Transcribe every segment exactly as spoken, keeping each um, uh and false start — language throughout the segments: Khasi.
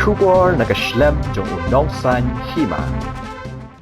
Khubor na ka shlem jong u nongsaiñ hima.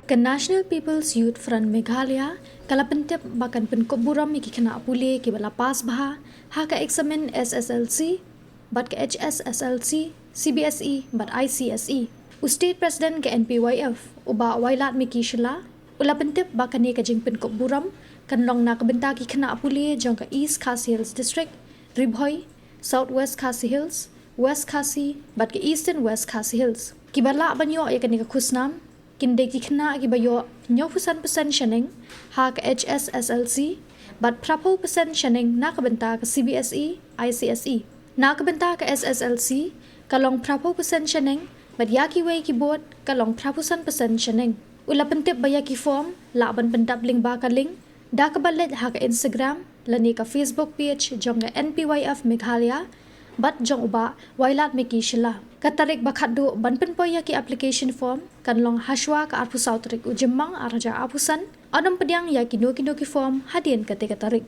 Ka National People's Youth Front Meghalaya ka la pyntip ba kan pynkup burom ïa ki khynnah pule kiba la pass bha ha ka eksamin S S L C bad ka H S S L C, C B S E bad I C S E. U State President ka N P Y F, u Bah Wailadmiki Shylla, u la pyntip ba kane ka jingpynkup burom kan long na ka bynta ki khynnah pule jong ka East Khasi Hills District, Ri Bhoi, South West Khasi Hills, West Khasi bad ka Eastern West Khasi Hills. Kiba lah ban ïoh ïa kane ka khusnam kin dei ki khynnah kiba ïoh hynñiewphew san percent shaneng ha ka H S S L C bad phraphew percent shaneng na ka bynta ka C B S E, I C S E. Na ka bynta ka S S L C ka long phraphew percent shaneng bad ïa kiwei ki board ka long phraphew san percent shaneng. U la pyntip ba ïa ki form lah ban pyndap lyngba ka link da kaba leit ha ka Instagram lane ka Facebook page jong ka N P Y F Meghalaya bad jong u Bah Wailadmiki Shylla. Ka tarik ba khatduh ban pynpoi ïa ki application form kan long hashwa ka arphew saw tarik u Jymmang ar hajar arphew san. Yn ym pdiang ïa kino kino ki form hadien kata ka tarik.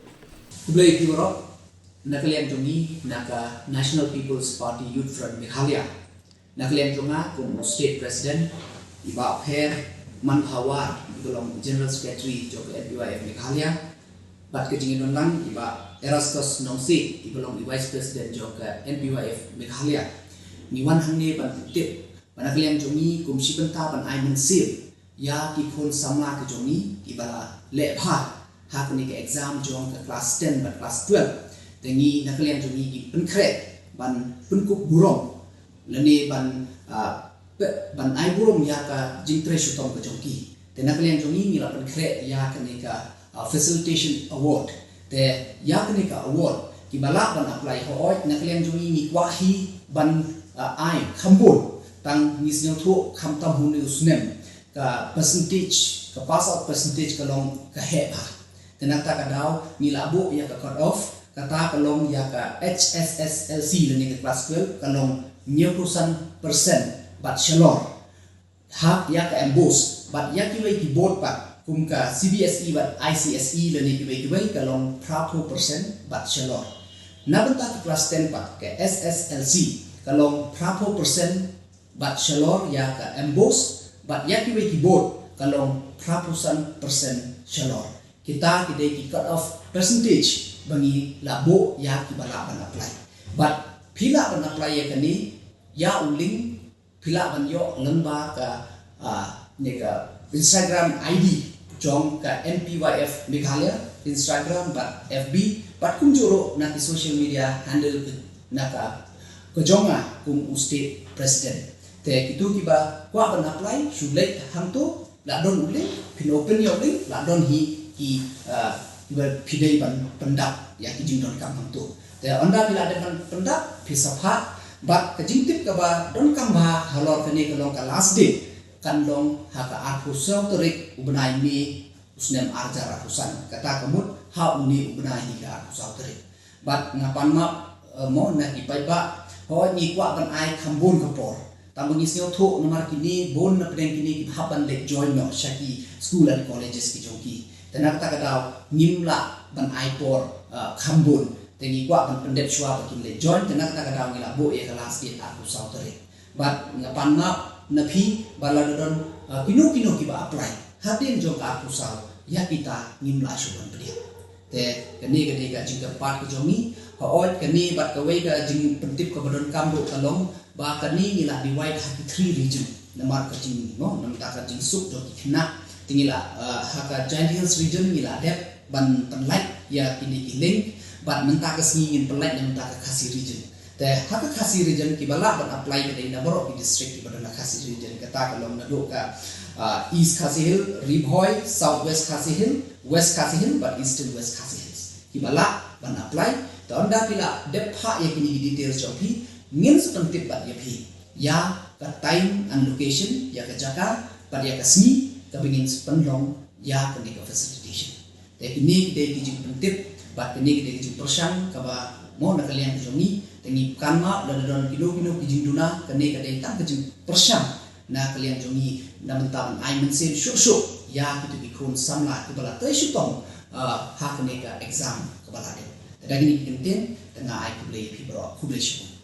Khublei phi baroh, na ka liang jong ngi na ka National People's Party Youth Front Meghalaya, na ka liang jong nga kum u State President, i Bah Pher Manbhawar, i ba long General Secretary jong ka N P Y F Meghalaya, bad ka jingïadon lang i Bah Erastus Nongsiej, i ba long i Vice President jong ka N P Y F Meghalaya. Ngi wan hangne ban pyntip ba na ka liang jong ngi kum shi bynta ban ai mynsiem ïa ki khun samla ki jong ngi kiba la leh bha ha kane ka exam jong ka class ten bad class twelve. Te ngi na ka liang jong ngi ngi pynkhreh ban pynkup burom lane ban, ah, pe-, ban ai burom ïa ka jingtrei shitom ka jong ki. Te na ka liang jong ngi ngi la pynkhreh ïa kane ka, ah, facilitation award. Te ïa kane ka award kiba lah ban apply, hooid, na ka liang jong ngi ngi kwah hi ban, ah, ai kham bun, tang ngi sngewthuh khamtam ha une u snem ka percentage, ka pass out percentage ka long ka heh bha. Te na kata ka daw ngi la buh ïa ka cut off, kata ka long ïa ka H S S L C lane ka class twelve ka long hynñiewphew san percent bad shalor. Ha ïa ka MBOSE bad ïa kiwei ki board pat kum ka C B S E bad I C S E lane kiwei kiwei ka long phraphew percent bad shalor. Na bynta ka class ten pat, ka S S L C, ka long phraphew percent bad shalor ïa ka MBOSE, bad ïa kiwei ki board ka long phraphew san percent shalor. Kita ki dei ki cut off percentage ba ngi la buh ïa kiba lah ban apply. Bad phi lah ban apply ïa kane, ïa u link phi lah ban ïoh lyngba ka, ah, ne ka Instagram I D jong ka N P Y F Meghalaya, Instagram bad F B, bad kumjuh ruh na ki social media handle na ka, ka jong nga kum u state president. Te kito kiba kwah ban apply, shu leit hangto, la don u link, phin open ïa u link, la don hi ki, ah, kiba phi dei ban pyndap ïa ki jingdonkam hangto. Te ynda phi la dep ban pyndap, phi sa phah, bad ka jingtip kaba donkam bha halor kane ka long ka last date kan long ha ka arphew saw tarik u bnai May u snem ar hajar arphew san. Kata ka mut ha une u bnai hi ka arphew saw tarik. Bad nga pan map, eh, mo na ki paidbah, hooid ngi kwah ban ai kham bun ka por. Tang ba ngi sngewthuh namar kine bun na pdeng kine ki hap ban leit join noh sha ki school and colleges ki jong ki. Te na kata ka daw ngim lah ban ai por, eh, kham bun. Te ngi kwah ban pyndep shuwa ba kin leit join, te na kata ka daw ngi la buh ïa ka last date arphew saw tarik. Bad nga pan map na phi ba lada don, ah, kino kino kiba apply hadien jong ka arphew saw, ïa kita ngim lah shuh ban pdiang. Te kane ka dei ka jingkyrpad ka jong ngi. Hooid, kane bad kawei ka jingpyntip kaba donkam ruh ka long ba kane ngi la divide ha ki three region namar ka jing, no, namar ka jingsuk jong ki khynnah. Te ngi la, ah, ha ka Jaintia Hills region ngi la dep ban pynlait ïa kine ki link, bad mynta ka sngi ngin pynlait na mynta ka Khasi region. Te ha ka Khasi region kiba lah ban apply ka dei na baroh ki district kiba don ha Khasi region, kata ka long naduh ka, ah, East Khasi Hills, Ri Bhoi, South West Khasi Hills, West Khasi Hills bad Eastern West Khasi Hills. Kiba lah ban apply, te ynda phi la dep phah ïa kine ki details jong phi, ngin sa pyntip bad ïa phi ïa ka time and location, ïa ka jaka bad ïa ka sngi kaba ngin sa pynlong ïa kane ka facilitation. Te kine ki dei ki jingpyntip bad kine ki dei ki jingpyrshang kaba mo na ka liang ka jong ngi. Te ngi pan map lada don kino kino ki jingduna, kane ka dei tang ka jingpyrshang na ka liang jong ngi na bynta ban ai mynsiem shuh shuh ïa kito ki khun samla kiba la trei shitom, ah, ha kane ka exam kaba la dep. Te da kine ki kyntien te nga ai khublei ïa phi baroh, khublei shibun.